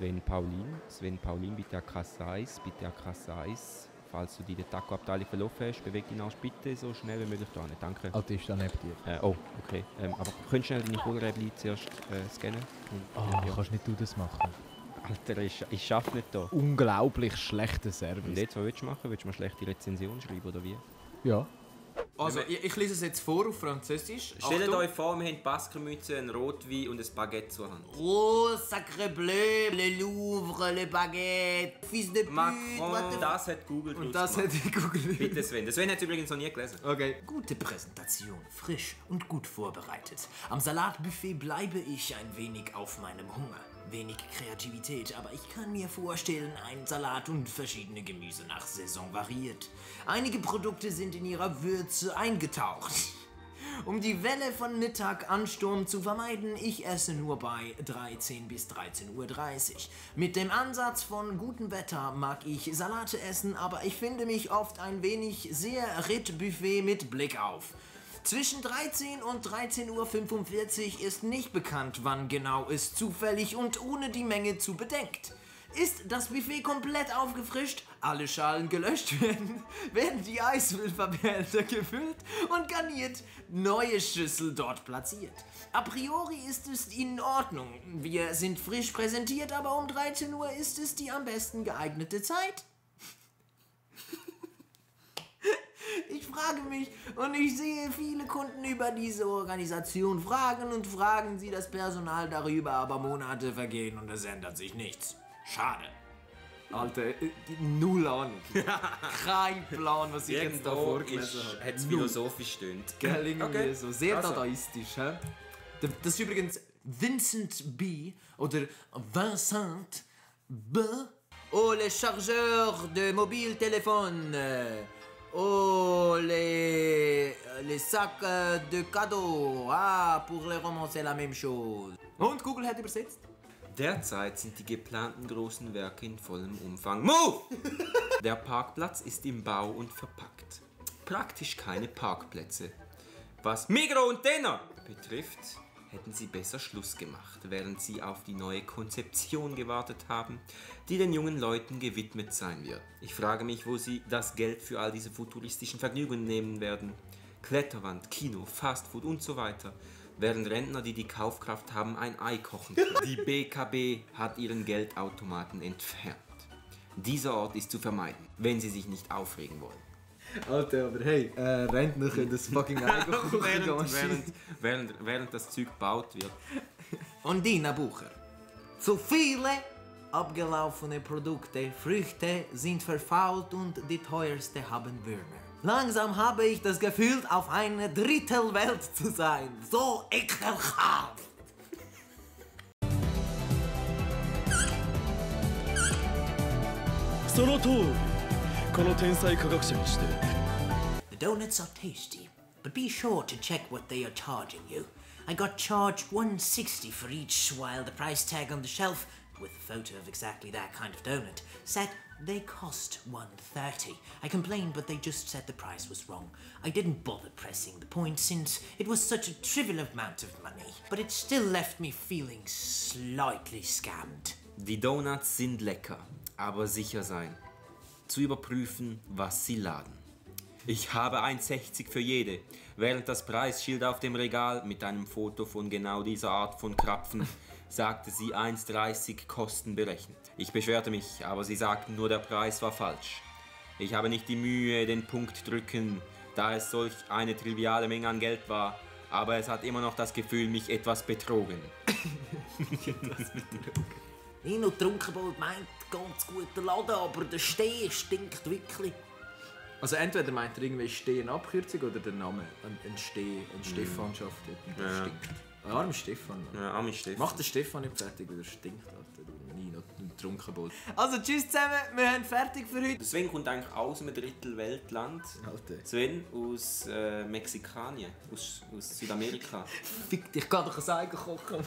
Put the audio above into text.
Sven Paulin. Sven Paulin, bitte an Kasse 1, bitte an Kasse 1. Falls du die in der Taco-Abteilung verlaufen hast, beweg dich nach bitte so schnell wie möglich da. Danke. Ah, die ist da neben dir. Oh, okay. Aber könntest du schnell deine Kohlräbchen zuerst scannen? Ja. Kannst nicht du das machen? Alter, ich schaffe nicht da. Unglaublich schlechter Service. Und jetzt, was willst du machen? Willst du mal schlechte Rezension schreiben oder wie? Ja. Also, ich lese es jetzt vor auf Französisch. Stellt euch vor, wir haben Baskermütze, ein Rotwein und ein Baguette zur Hand. Oh, sacré bleu, le Louvre, le Baguette, fils de pute, Macron, das hat Google und das hätte ich googelt. Bitte Sven. Der Sven hat es übrigens noch nie gelesen. Okay. Gute Präsentation, frisch und gut vorbereitet. Am Salatbuffet bleibe ich ein wenig auf meinem Hunger. Wenig Kreativität, aber ich kann mir vorstellen, ein Salat und verschiedene Gemüse nach Saison variiert. Einige Produkte sind in ihrer Würze eingetaucht. Um die Welle von Mittag-Ansturm zu vermeiden, ich esse nur bei 13 bis 13:30 Uhr. Mit dem Ansatz von gutem Wetter mag ich Salate essen, aber ich finde mich oft ein wenig sehr Ritt-Buffet mit Blick auf. Zwischen 13 und 13:45 Uhr ist nicht bekannt, wann genau es zufällig und ohne die Menge zu bedenkt. Ist das Buffet komplett aufgefrischt, alle Schalen gelöscht werden die Eiswürfelbehälter gefüllt und garniert, neue Schüssel dort platziert. A priori ist es in Ordnung. Wir sind frisch präsentiert, aber um 13 Uhr ist es die am besten geeignete Zeit. Ich frage mich und ich sehe viele Kunden über diese Organisation fragen und fragen sie das Personal darüber, aber Monate vergehen und es ändert sich nichts. Schade. Alter, null Ahnung. Kein Plan, was ich jetzt da vorgelesen habe. Hat es philosophisch stöhnt. Gell, irgendwie so. Sehr dadaistisch. He? Das ist übrigens Vincent B. oder Vincent B. Oh, le chargeur de mobile téléphone. Oh, les sacs de cadeaux. Ah, pour les romans, c'est la même chose. Und Google hat übersetzt. Derzeit sind die geplanten großen Werke in vollem Umfang. Move! Der Parkplatz ist im Bau und verpackt. Praktisch keine Parkplätze. Was Migros und Denner betrifft, hätten sie besser Schluss gemacht, während sie auf die neue Konzeption gewartet haben, die den jungen Leuten gewidmet sein wird. Ich frage mich, wo sie das Geld für all diese futuristischen Vergnügungen nehmen werden. Kletterwand, Kino, Fastfood und so weiter. Während Rentner, die die Kaufkraft haben, ein Ei kochen können. Die BKB hat ihren Geldautomaten entfernt. Dieser Ort ist zu vermeiden, wenn sie sich nicht aufregen wollen. Alter, aber hey, Rentner können das fucking Ei kochen. Während das Zeug gebaut wird. Und Dina Bucher. Zu viele abgelaufene Produkte, Früchte sind verfault und die teuerste haben Würmer. Langsam habe ich das Gefühl, auf einer Drittelwelt zu sein. So ekelhaft! The donuts are tasty, but be sure to check what they are charging you. I got charged $1.60 for each, while the price tag on the shelf, with a photo of exactly that kind of donut, said they cost $1.30. I complained, but they just said the price was wrong. I didn't bother pressing the point since it was such a trivial amount of money, but it still left me feeling slightly scammed. Die Donuts sind lecker, aber sicher sein. Zu überprüfen, was sie laden. Ich habe 1,60 für jede, während das Preisschild auf dem Regal mit einem Foto von genau dieser Art von Krapfen sagte sie 1,30 Kosten berechnet. Ich beschwerte mich, aber sie sagten nur, der Preis war falsch. Ich habe nicht die Mühe, den Punkt drücken, da es solch eine triviale Menge an Geld war, aber es hat immer noch das Gefühl, mich etwas betrogen. Nino Trunkenbold meint, ganz guter Laden, aber der Steh stinkt wirklich. Also entweder meint er irgendwie Steh eine Abkürzung oder der Name, ein Stefanschaft, der stinkt. Arm Stefan. Ja, arme Stefan. Mach den Stefan nicht fertig, weil er stinkt, Alter. Du Nino, du Trunkenbold. Also tschüss zusammen, wir haben fertig für heute. Sven kommt eigentlich aus einem Drittel Weltland. Alter. Sven aus Mexikanien, aus Südamerika. Fick dich, ich kann doch ein Eigen kochen.